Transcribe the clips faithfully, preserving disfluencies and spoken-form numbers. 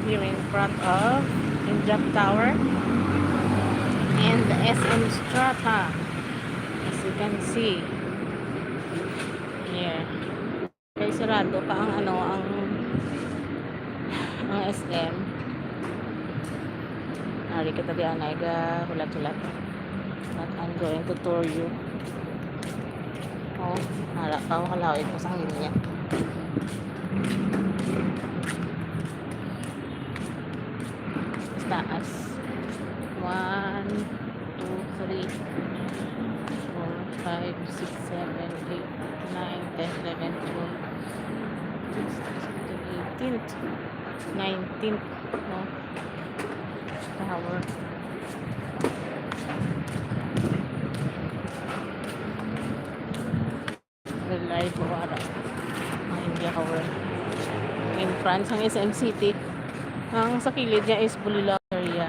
Here in front of Indra Tower and the S M Strata. As you can see, here. Kay sarado pa ang ano, ang, ang S M. Ari kita di anay ga hulat-hulat. But I'm going to tour you. Oh, hala pa, oh, kalawit ko sa linya. Taas. One, two, three, four, five, six, seven, eight, nine, ten, eleven, twelve, sixteen, seventeen, eighteen, nineteen. No? Tower. Real life, wala. Ang India Tower. In France, ang S M City. Ang sa kilid niya is Boulevard area.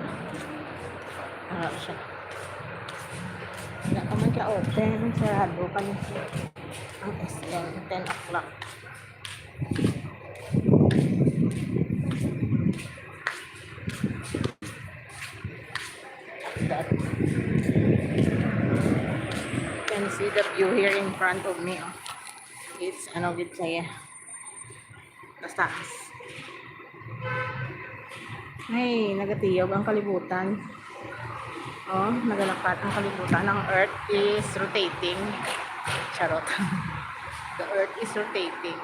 Wala siya. Wala pa man ka open. Sarado pa niya ang S M. Ten o'clock. That. Can see the view here in front of me. Oh. It's ano gid siya. Taas. Ay, nagatiyog ang kalibutan. Oh, nagalakat ang kalibutan. Ang earth is rotating. Charot. The earth is rotating.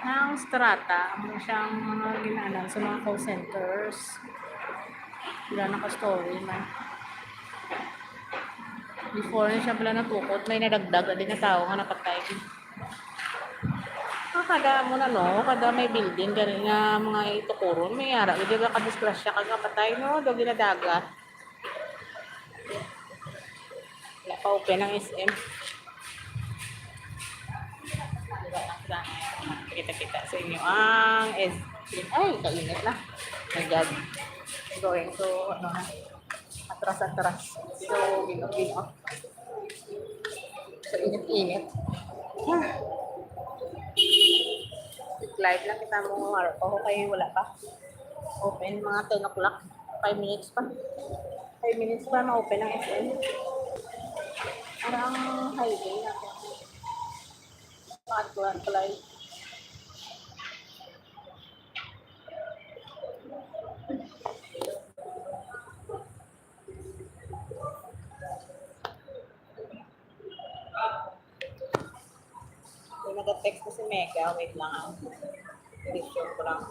Ang Strata, amo siyang mga ginaanan sa mga call centers. Wala na ka story man. Before na siya pala natukot, may nadagdag, adi na tao nga napatay. Ah, kada mo na, no? Kada may building, gani nga mga itukuron, may ara, hindi ka kadisgrasya, kag kapatay, no? Do ginadaga. Wala pa open ang S M. Kita-kita sa inyo ang S M. Ay, kainit na. My God. Going to, ano na, atras-atras. So, gino-gino. So, init-init. Ah. Live lang kita mo, araw pa ko kay wala pa. Open mga ten o'clock. Five minutes pa. Five minutes pa, ma-open ang S M. Parang highway na. Mga tuwan pala eh. May nag-text ko si Mega. Wait lang ah. Picture ko lang.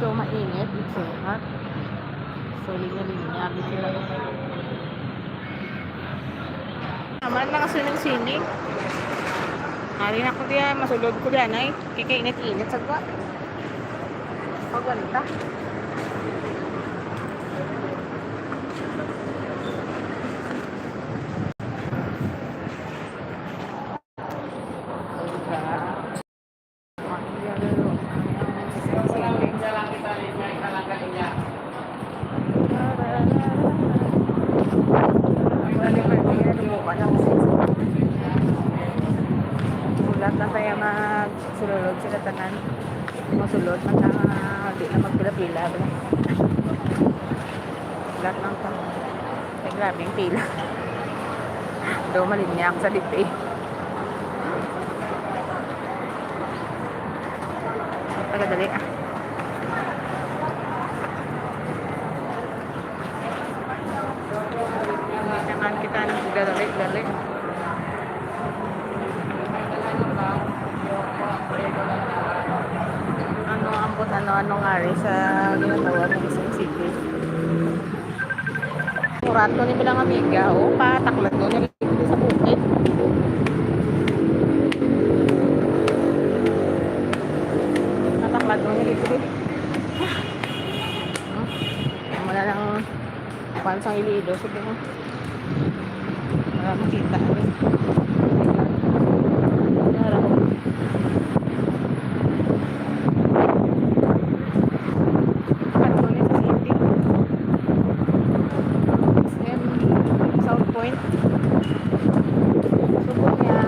So, mainit. It's so hot. So, linya-linya. Abit sila. Naman, mga swimming-swimming. Hari na ko diyan. Masulod ko diyan, ay. Kaya kainit-init sa gwa. Pagwanta. Hulat lang kaya magsulod sila tanan. Masulod man lang, ah, di na magpila-pila, bala. Hulat lang ta. Ay, grabe ang pila. Daw malinyak sa lipi. Taga dali, ah. Naman kita ng dali, dali. Ano, ambot, ano, ano nga rin sa ginagawa ng isang city. Murato ni bilang amiga, o, pataklad doon yung dito sa bukid. Pataklad doon yung dito. Wala lang. Kuan sang Iloilo, sige mo. Wala makita, ano. Wala, oh. Katulad sa city. S M South Point. Subong niya.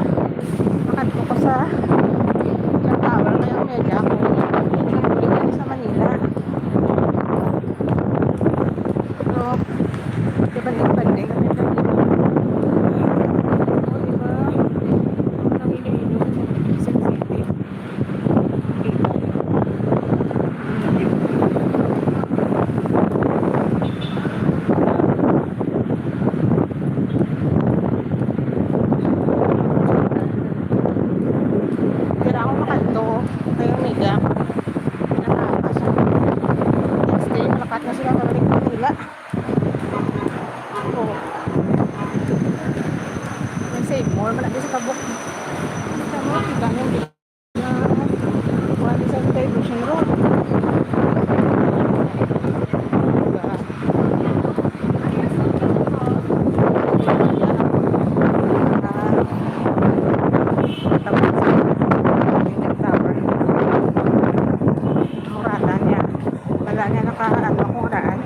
Kuan sa Diversion Road. Tapos, Muratan niya. Wala niya naka, ano, kung daan.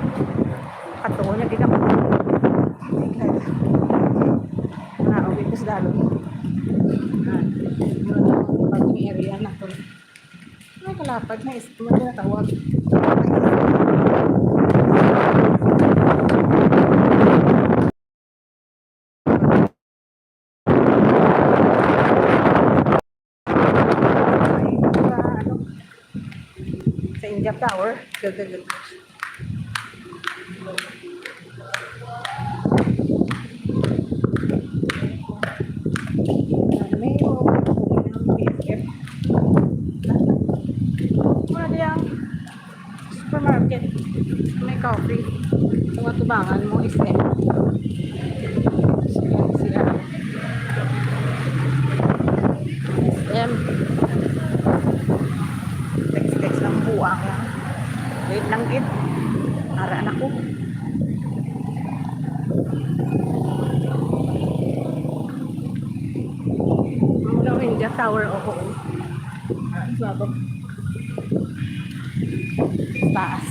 Katuon niya, di na ko. Wala, okay, tapos dalo. Ah, parking area na to. Ay, kalapad na, is, ano tinatawag? Sa, ano, sa India Tower. Gagagag. May, oh, B F F. Wala diyang supermarket. May coffee. Ang atubangan mo is M. Siya, siya. S M. Text-text lang buang lang. Wait lang, gid. Ara na ko. Ang daw India Tower, oo. Ah, sa baba. Taas.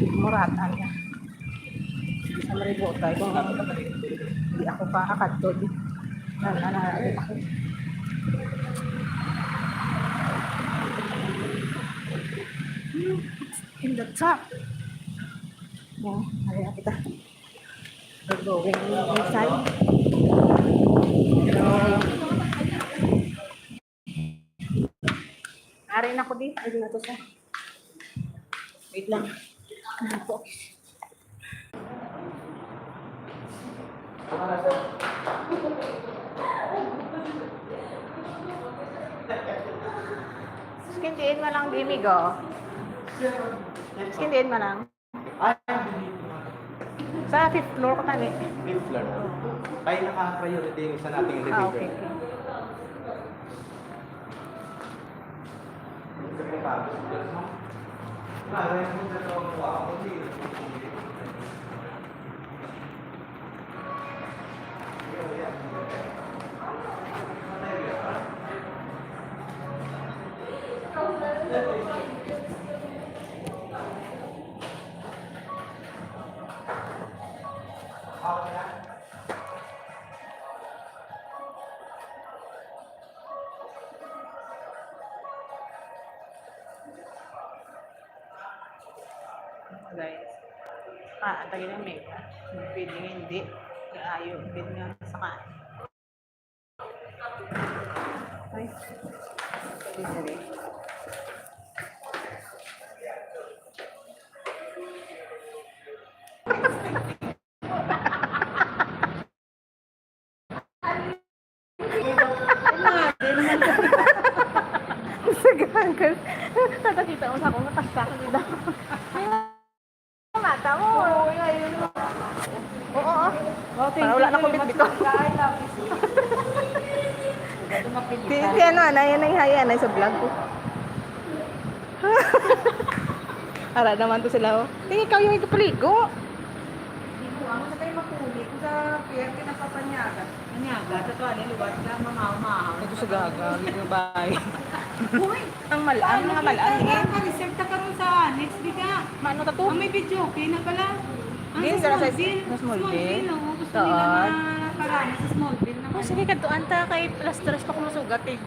Muratan niya. Sa maribotay kung di ako pa akadto di. Nan, nan, nan, ako. In the top. Oh, ay, ako ta. We're going inside. Ari na ko di. Ay, di na to sa. Wait lang. Ano po? Skindiin mo lang, Dimigo. Skindiin mo lang. Ay, sa fifth floor ko tani. Fifth floor. Tayo naka-priority yung isa nating elevator. Ah, okay, okay. Guys. Ah, ang tagal ng makeup. Pwede nga hindi. Kaya ayaw, pwede nga sa kain. Ay. Sorry, sorry. Sa gagawin. Nakakita mo sa akong nakastak, di ba? Mata mo. Oo, yun. Oo, oo. Oh, thank you very much. Para wala na ko bitbit ko. Ay, lapis. Di, di ano, anay, anay, hay, anay sa vlog ko. Ara naman to sila, oh. Di, ikaw yung ito paligo. Hindi ko, ano sa kayo makuli? Kung sa pier, kinapapanyagan. Manyaga, sa tuwalya, luwat na, mamaw-mahaw. Ito sa gaga, yung bahay. Uy! Ang malaan, mga malaan, eh. Ang reserve ta karon sa annex, biga. Maano ta to? Ang may video, okay na pala. Ang sa Smallville, sa Smallville, oo, gusto nila na para sa Smallville naman. Oh, sige, kadtuan ta kay plus tres pa kung masugat, eh.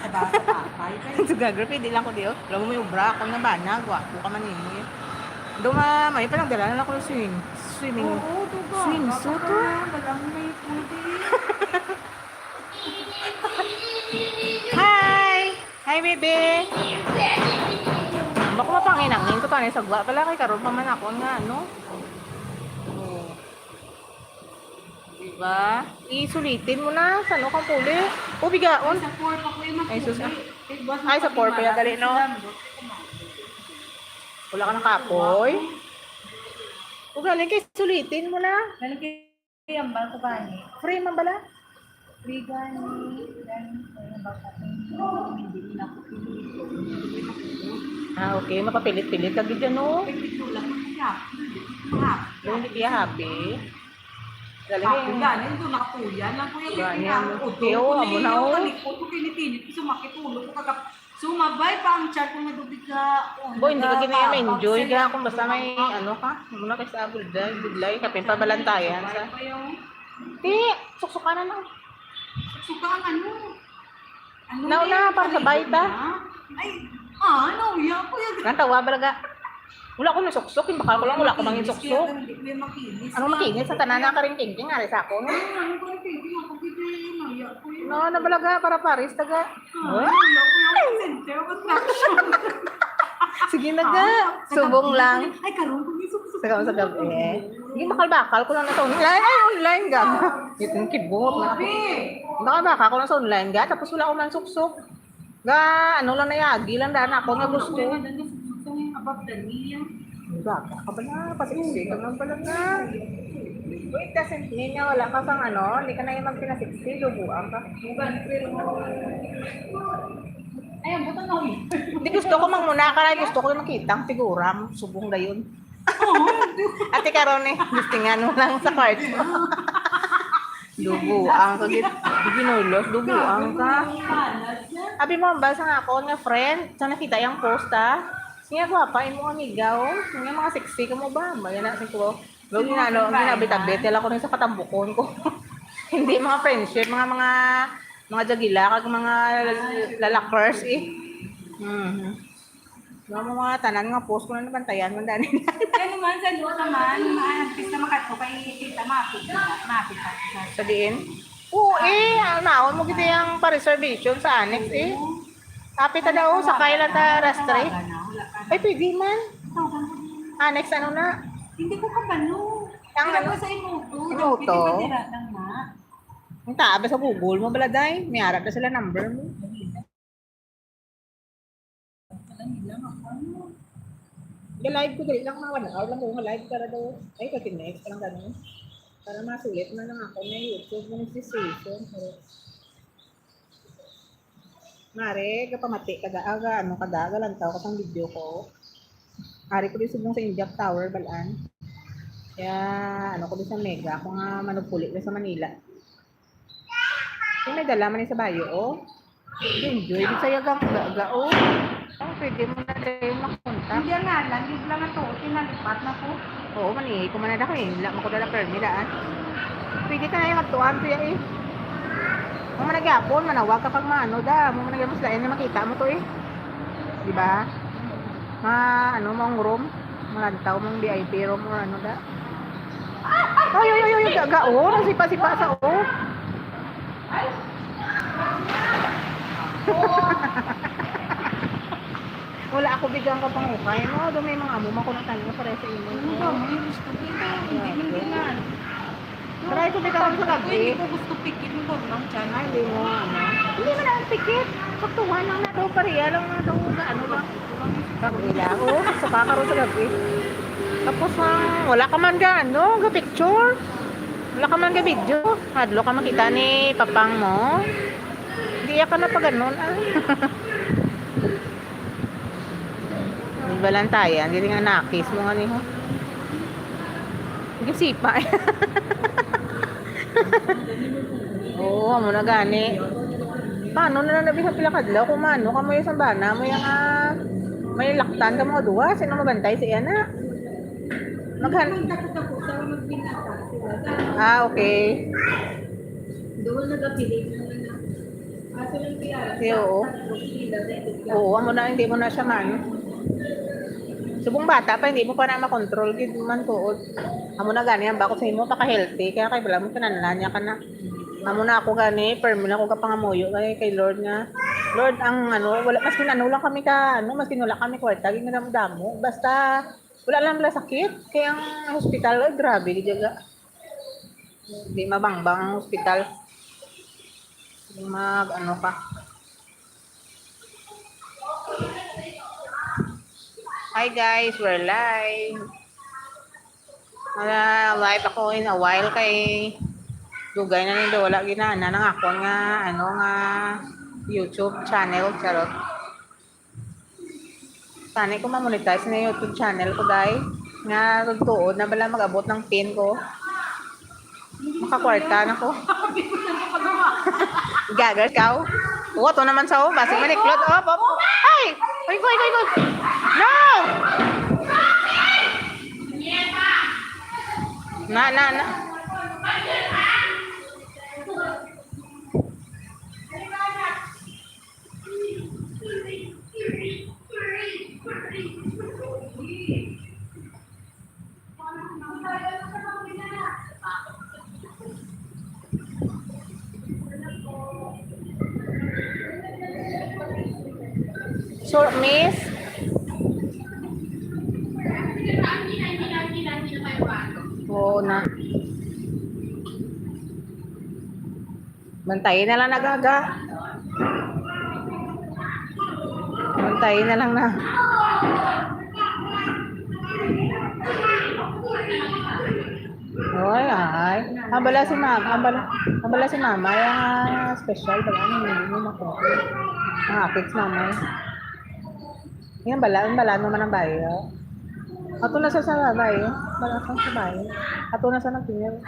Sa bata, patay, kay Sa gaga, pwede lang ko di, oh. Alam mo, may obra, ako na ba na, gwapo ka man, eh. Daw ma-, may pa lang, dala na lang ko ng swim-, swimming, swimsuit, oh. Walang may pwede. Hi! Hi, baby! Bako mapanginangin ko to, ano, sagwa pala kay karon pa man ako nga, ano? Oh. Diba? Isulitin mo na. Saan ka puli? O, bigaon. Ay, sa four pa ko yung Ay, sus. Ay, sa four pa yung dali, no? Wala ka nakapoy? O, galing kay sulitin mo na. Galing kay Ambal ko gani. Free man bala? Ligan ni, then, ano ba, hindi na ako pili. Ah, okay. Mapapilit-pilit ka gid, no? Hindi kaya happy. Galing. Ako yan, yung doon nakapuyan lang ko yung Gani, pinang ano? uto Iyo, ko amo na, niyo, oh. Kalikot ko, pinipilit ko sa makit ulo ko, kagap-, sumabay pa ang tiyan ko nga dubig ka. Oh, Boy, hindi ka gid nagababag ma-enjoy sa'yo. Ka kung basta may ano ka, muna kay sa Abulda, Budlay, kapin pabalantayan sa. Sabay pa yung Di, suksukan na lang. Suka ang ano? Ano Nauna, yung para sa palibot baita. Niya? Ay, ah, nauya ko yung Nang tawa balaga. Wala ko nasuksok, yung bakal ko lang, wala ko mangin suksok. Hindi ko yung makinis. Ano makinis sa tanan na karing tingting, ari sa ako. Ano ko yung tingting? Ako gid yung nauya ko yun. No, na balaga, para paris, taga. Ah, nauya ko yung center of attraction. Sige na ga, subong lang. Ay, karon ko yung suksok. Sa, sa gabi. Hindi, bakal-bakal ko lang na to. Online, ay, online ga. Itong kibot na. Abi! Bakal-bakal ko lang sa online ga, tapos wala ko man suksok. Ga, ano lang na yagi lang daan ako nga gusto. Abab Daniel. Gaga ka ba na? Pasiksi ka man pala na. Wait, doesn't mean nga wala ka pang ano, hindi ka na yung magpinasiksi, lubuan ka. Ay, ang buto na ulit. Hindi gusto ko mang muna ka lang, gusto ko yung makita ang figura mo, subong dayon. Ate karon eh, listingan mo lang sa kwarto. Lubuan ka gid, ginulos, lubuan ka. Abi mo, basa nga ako nga friend, sa nakita yung post ha. Siya gwapa, imo amiga, oh. Nga mga sexy ka mo ba? Maya na siguro. Huwag nga, ano, ang ginabitabit, tila ko rin sa katambukon ko. Hindi mga friendship, mga, mga, mga jagila, kag mga lalakers eh. Mhm. Mga, mga tanan nga post ko na nabantayan man dani. Kaya naman, sa doon naman, maanapis na makadto kay tita, makita, makita. Sa diin? Oo eh, ah, naon mo gid ang pa-reservation sa annex eh. Kapit na daw, sakay lang ta rastre. Ay, pwede man. Annex, ano na? Hindi ko kabalo. Ang Pero ano? ko sa Imoto, Imoto? Pwede ba dira lang na? Ang taas ba sa Google mo bala, day? May ara na sila number mo. Ga-live ko dali lang, mga one hour lang ko nga live para daw. Ay, pati next lang ganun. Para masulit na lang ako na YouTube monetization. Pero, mare, kapamati ka ga, aga, ano ka ga, galantaw ka pang video ko. Ari ko din subong sa Injak Tower, balaan. Kaya, ano ko din sa Mega, ako nga manugpuli na sa Manila. Yung may dala man sa bayo, oh. Enjoy din sa yagang gaga, oh. Oh, pwede mo na rin makontak. Hindi ang ngalan, yung lang ito, kinalipat na po. Oo, manihi ko man na dako eh. Wala man ko dala permi daan. Pwede ka na yung magtuan siya eh. Kung managyapon, manawag ka pag maano da. Mo managyapon sila, yan yung makita mo to eh. Di ba? Ma, ano, mong room. Malantaw mong V I P room or ano da. Ay, ay, ay, ay, gaga, oh. Nasipa-sipa sa, oh. Wala ako bigang ka pang ukay, no? Doon may mga amo, makunatan mo, pare sa imo. Ano ba? May gusto ko ito. Hindi man din na. Try ko bitaw sa gabi. Hindi ko gusto pikit yung pormang tiyan. Ay, hindi mo, ano? Hindi man ang pikit. Saktuhan lang na daw, pareha lang na daw, na ano lang. Gabi lang. Oo, sa kakaroon sa gabi. Tapos, ah, wala ka man ga, ano, ga picture. Wala ka man ga video. Hadlo ka makita ni papang mo. Hindi ka na pag ganun, ah. Di balantayan, dili nga nakis mo nga niho. Gisipa. Oo, amo na gani. Paano na lang nabi sa pila kadlaw kung maano ka mo yung sambana mo yung ah, may laktan ka mga duwa, sino mabantay sa iya na? Maghan- Ah, okay. Doon nagapili na lang. Kaso lang kaya, Di, oo. Oo, amo na, hindi mo na siya man. Subong bata pa, hindi mo pa na makontrol gid man tuod. Amo na gani ang bakot sa imo, paka-healthy. Kaya kay wala mo kinanlan niya ka na. Amo na ako gani, permi na ako kapangamuyo kay, kay Lord nga. Lord, ang ano, wala, mas kinano lang kami ka, ano, mas kinula kami kwarta, gid nga damo-damo. Basta, wala lang wala sakit. Kaya ang hospital, ay, grabe, gid yaga. Hindi mabangbang ang hospital. Mag, ano ka. Hi guys, we're live. Wala, live ako in a while kay Dugay na nindo wala ginaana ang akon nga, ano, nga YouTube channel, charot. Tani ko ma-monetize na YouTube channel ko, day. Nga tuod na bala mag-abot ang pin ko. Makakwarta na ko. Gagal ka, oh. Wa to naman sa, oh, basi maniklot. Op, op. Ay! Ay, ay, ay, ay. No! Na, na, na. Short, miss. Oo na. Bantayi na lang, nagaga. Bantayi na lang na. Oy, ay. Ang bala si mama, ang bala, ang bala si mama, yung, ah, special, bala, ano, hindi mo makuha. Ang apit si mama, eh. Yan, bala, ang bala naman ang bayo. Ato na sa, sa bayo. Bala sa, sa bayo. Ato na sa nagtingin.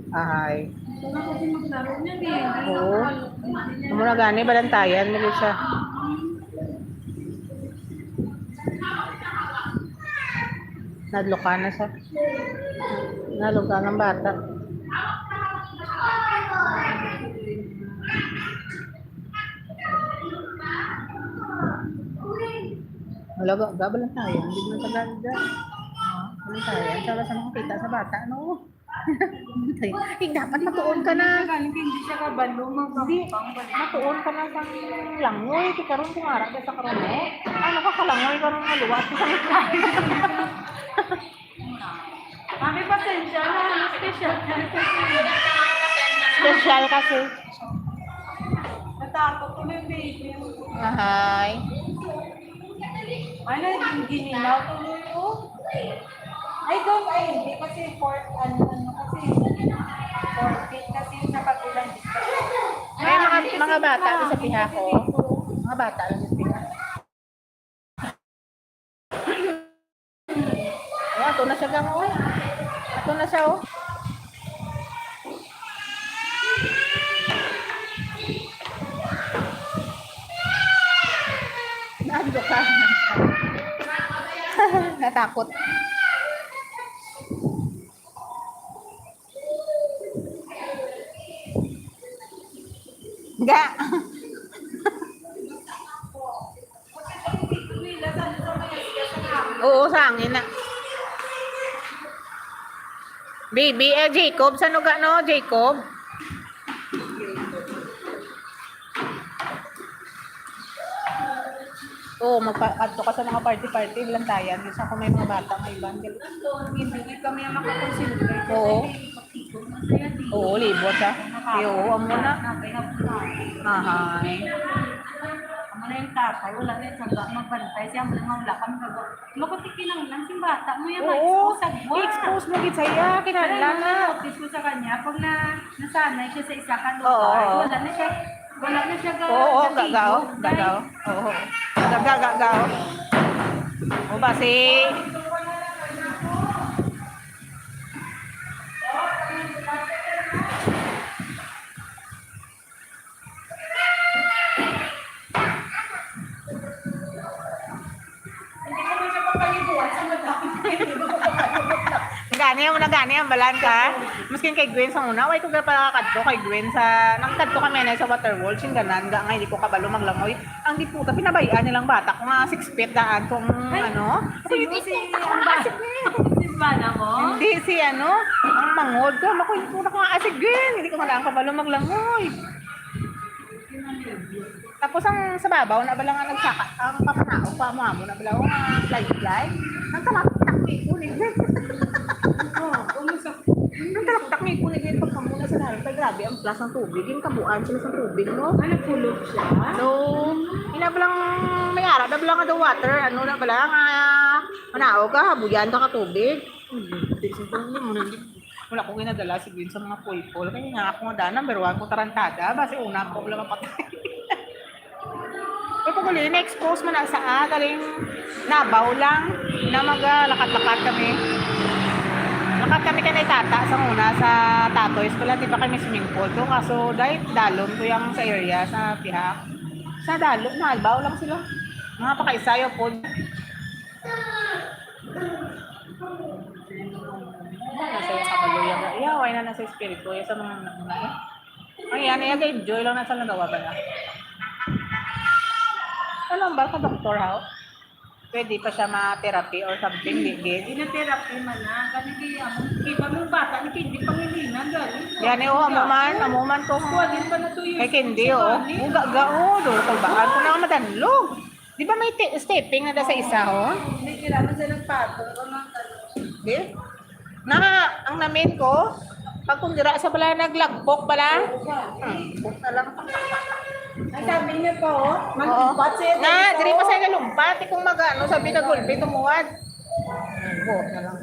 Ahay. Ito na kasi maglaro niyan eh. Oo. Amo na gani, balantayan mo siya. Nadlukan na siya. Nadlukan ang bata. Wala, ga-, ga-, balantayan. Hindi mo sa ganda. Ah, balantayan. Sa, sa makakita sa bata, no? Eh, dapat matuon ka na. Hindi siya kabalo, hindi, matuon ka na sa langoy. Kay karon kung ara ka sa karon, eh. Ano ka kalangoy karon nga luwas ka sa Mami, pasensya na. Ano, special ka kasi. Special kasi. Natakot ko na yung baby. Ahay. Ano, yung gininaw tuloy, oh. Ay, doon, ay, hindi kasi fourth, ano, ano, kasi fourth feet kasi yung sa kabilang dito. May mga, kasi mga bata doon sa piha ko. Mga bata lang yung piha. Oh, ato na siya, gang, oh. Ato na siya, oh. Naadto ka. Natakot. Ga. Oo, sa hangin na. Baby, eh, Jacob, saan ka, no, Jacob? Oo, magpa-, adto ka sa mga party-party, balantayan. Minsan kung may mga bata, may iban. Hindi kami ang makakonsentrate. Oo. Oo, libot siya. Ay, oo, amo na. Ahay. Amo na yung tatay, wala na yung tsaga magbantay. Siya mo lang wala kami gagawa. Makuti kinahanglan sing bata mo yan, oo, ma-expose sa buwan. I-expose mo gid sa iya, kinahanglan na. Notice ko sa kanya, pag na, nasanay siya sa isa ka lugar, oo, wala na siya, wala na siya ga-, oo, gagaw, gagaw. Oo. Gagaw, gagaw. O ba si Gani mo na gani ang balan ka. Maskin kay Gwen sa una, way ko gapakadto kay Gwen sa, nakakadto kami na sa water world, sing ganan, ga nga hindi ko kabalo maglangoy. Ang di puta, pinabayaan nilang bata ko nga six feet daan kung ano. Sino si, ang ba-, si bana mo? Hindi, si ano, ang mangod ko. Ako, hindi ko na ko nga, ah, sige, hindi ko na lang kabalo maglangoy. Tapos ang sa babaw na bala nga nagsaka, ang papanaog pa mo, amo na bala, oh, nga fly, fly. Ang tamak-, takmi ko ni. Oh, kumusta? Ang tamak-, takmi ko ni, pagkamuna sa Kay grabe ang plus ng tubig. Yung kabuuan sila sa tubig, no? Ah, nagkulog siya? So, ina ba lang may ara na ba lang the water? Ano na ba lang? Ah, manaog ka, habuyan ka ka tubig. Hmm, hindi, hindi mo na, hindi. Wala ko ginadala si Gwen sa mga pulpol. Kaya nga ako nga dana, number one ko tarantada. Basi una ko wala mapatay. Pero pag uli, na-expose man na sa ah, galing nabaw lang na maglakat-lakat kami. Lakat kami kay tata sa una sa Tatoys pala, di ba kami swimming pool to? Kaso dahil dalon ko yung sa area, sa pihak. Sa dalon, nabaw lang sila. Mga pakaisayo po. Wala na sa iya kabalo, iya, iya, wala na sa espiritu, iya sa mga anak na, eh. Ay, yan, iya, enjoy lang na sa nagawa ba na. Ano ang bal ka, doktor, ha? Pwede pa siya ma-therapy or something, di, di. Hindi na therapy man na. Gani di, ano, iba mong bata, ni Candy, pangilinan, gani. Yan, eh, oh, amo man, amo man ko. Kuha din pa na two years Kay Candy, old, oh. Gani. Ang gaga, oh, doon, kulbaan ko na nga madanlog. Di ba may ti-, stepping na da sa isa, oh? Hindi, kailangan siya ng pato. Ano, ano. Di? Na, ang namin ko, pag kung dira sa bala, naglagpok bala. Hmm, buk na lang. Ang sabi niya pa, oh, Oo. Maglumpat siya. Na, diri pa sa nalumpat, eh, kung mag-ano, sabi na gulpi, tumuwad. Buk na lang.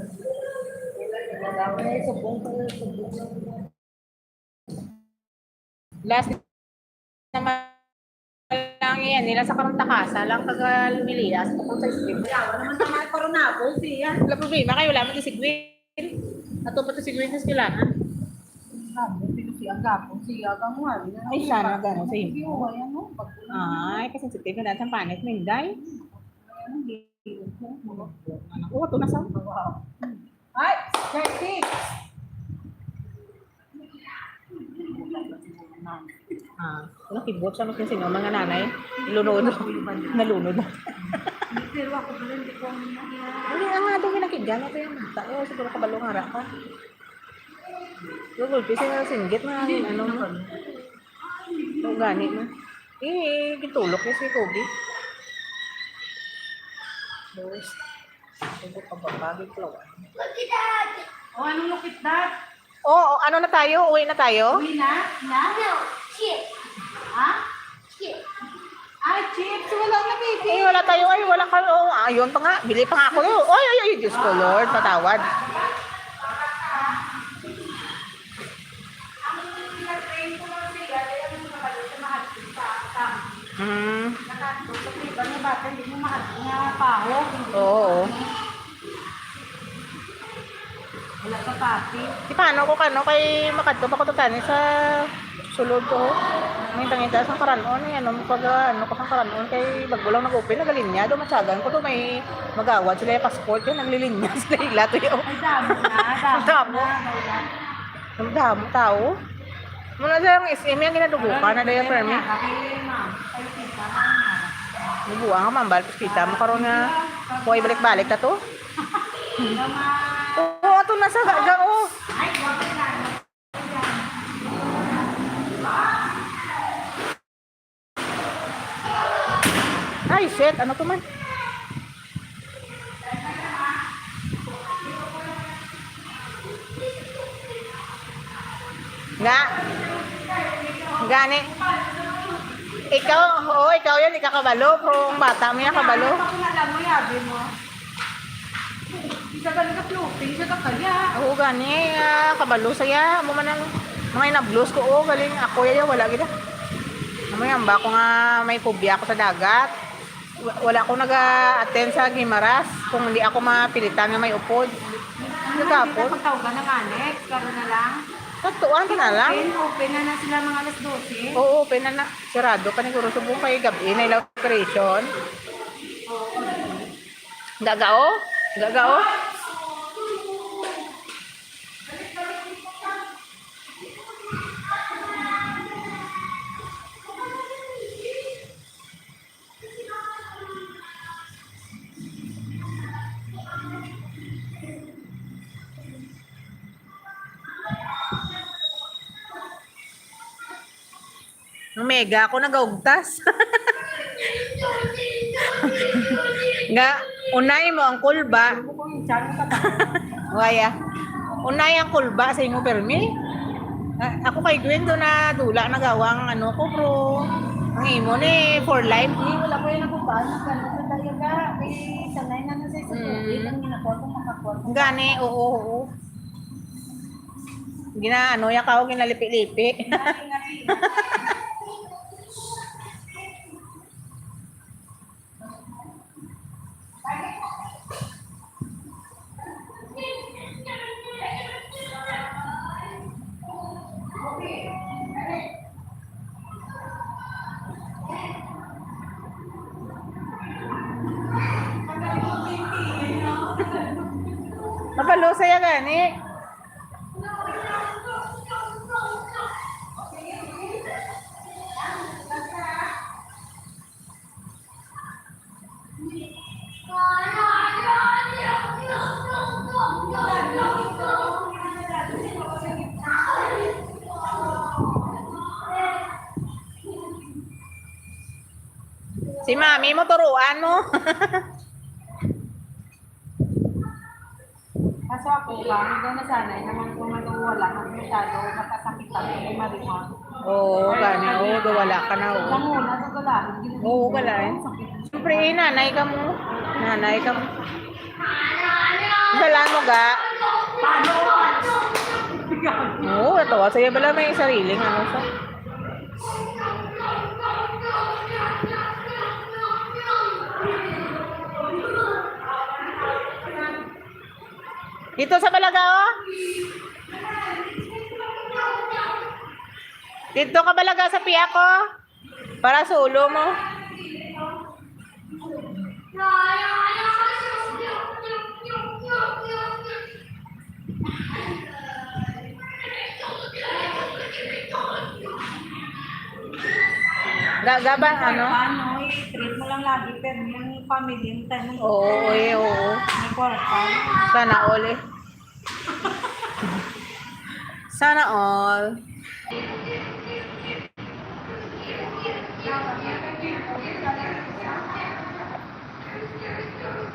Ay, subong pala, subong. Last naman lang yan nila sa karong takasa lang kag, ah, lumilias tukod sa street. Yawa naman sa mga koronabol siya. Wala problema kay wala man si Gwen. Ato pa to si Gwen sa eskwelahan. Gamo, pero si Agapon, si Agamo, ano na. Ay, sana gamo sa imo. Ay, ano, pag- Ay, kasi sensitive na sa panit, Minday. Ano, di- Oo, ito na sa. Ay, thirty. Ah, nakibot siya, mas sino, mga nanay, lunod. Nalunod. Pero ako pala, hindi ko ang Hindi, ang nga daw may nakigyan, ito yung bata. Eh, siguro kabalo nga ra ka. Yung gulpi, sino singgit na, ano, no? Ito gani na. Eh, gitulok niya si Kobe. Tapos, ito pa ba, bagay ko lang. Oh, anong look at that? Oh, ano na tayo? Uwi na tayo? Uwi na? Na? No, chips. Ha? Chips. Ay, chips. Wala na, baby. Ay, wala tayo. Ay, wala ka. Oh, ayun pa nga. Bili pa nga ako. Oy, ay, ay, Diyos ko, Lord. Patawad. Ang nag-train ko lang siya, kaya ang mga kapatid na mahal ko sa, sa, Mm. Nakadto sa iba nga bata, hindi mo mahal nga pahog, hindi mo Oo, oo. Wala ka pati. Di paano ko kano kay makadto pa ko to tani sa sulod ko. Ang ngita-ngita sa karanon, eh, ano, pag, ah, ano ko sa karanon, kay bago lang nag-open, nagalinya, do matsagan ko to, may magawad sila yung passport, yun, naglilinya sila, ila to yun. Ay, damo na, damo Damo. na, wala. Ang damo tao. Muna sa yung S M yan, ginadugo ka na dayo, permi. Kay ma'am, kay tita, ma'am. Nabuang ka, ma'am, balik kita mo karon nga. Kuha, ibalik-balik na to. Mama. Oo, ato na sa ga-, ga-, oh. Ay, wag na. Ay, shit. Ano to man? Nga. Gani. Ikaw, oo, ikaw yan, ikaw kabalo. Pero ang bata mo yan, kabalo. Ano pa kung alam mo, yabi mo? Isa ka nagka-floating, isa ka kaya. Oo, gani, ah, kabalo saya. Amo man ang mga inablos ko, oh, galing ako, yaya, wala gid, ah. Amo yan, ba ako nga may phobia ako sa dagat. Wa-, wala ako naga-attend sa Guimaras kung hindi ako mapilitan nga may upod. Ano man, Nagapon. Hindi na pagtawgan ng annex, karon na lang. Pagtuan ka na lang. Open, open na na sila mga alas dose. Oo, open na na. Sarado pa ni Guro Subong kay gabi na ila operation. Gagao? Gagao? Ang mega ako nagaugtas. Nga, unay mo ang kulba. Waya. Unay ang kulba sa imo, permi. Ah, ako kay Gwen do na dula na gawang ano ko, bro. Ang imo ni for life. Hindi, wala ko yung nakuhaan. Nagkano ko talaga. Eh, sanay na na sa isa. Mm. Ang ginakuha ko, makakuha ko. Gani, oo, oo. Gina, ano, ya ka, ginalipi-lipi. Mabalo saya gani. Si Mami mo turuan mo. Kaso ako, ba, medyo nasanay naman kung ano, wala kang masyado, makasakit ang hindi marima. Oo, gani. Oo, do wala ka na, oo. Nanguna, do wala. Oo, wala eh. Siyempre, eh, nanay ka mo. Nanay ka mo. Wala mo, ga. Oo, natawa. Saya bala may sariling ano sa. Dito sa balaga, oh. Dito ka balaga sa piya ko. Para sa ulo mo. Gaga ba, ano? Ano, i-treat mo lang lagi, pero yung family, yung time mo. Oo, eh, oo. May kwarta. Sana all eh. Sana all.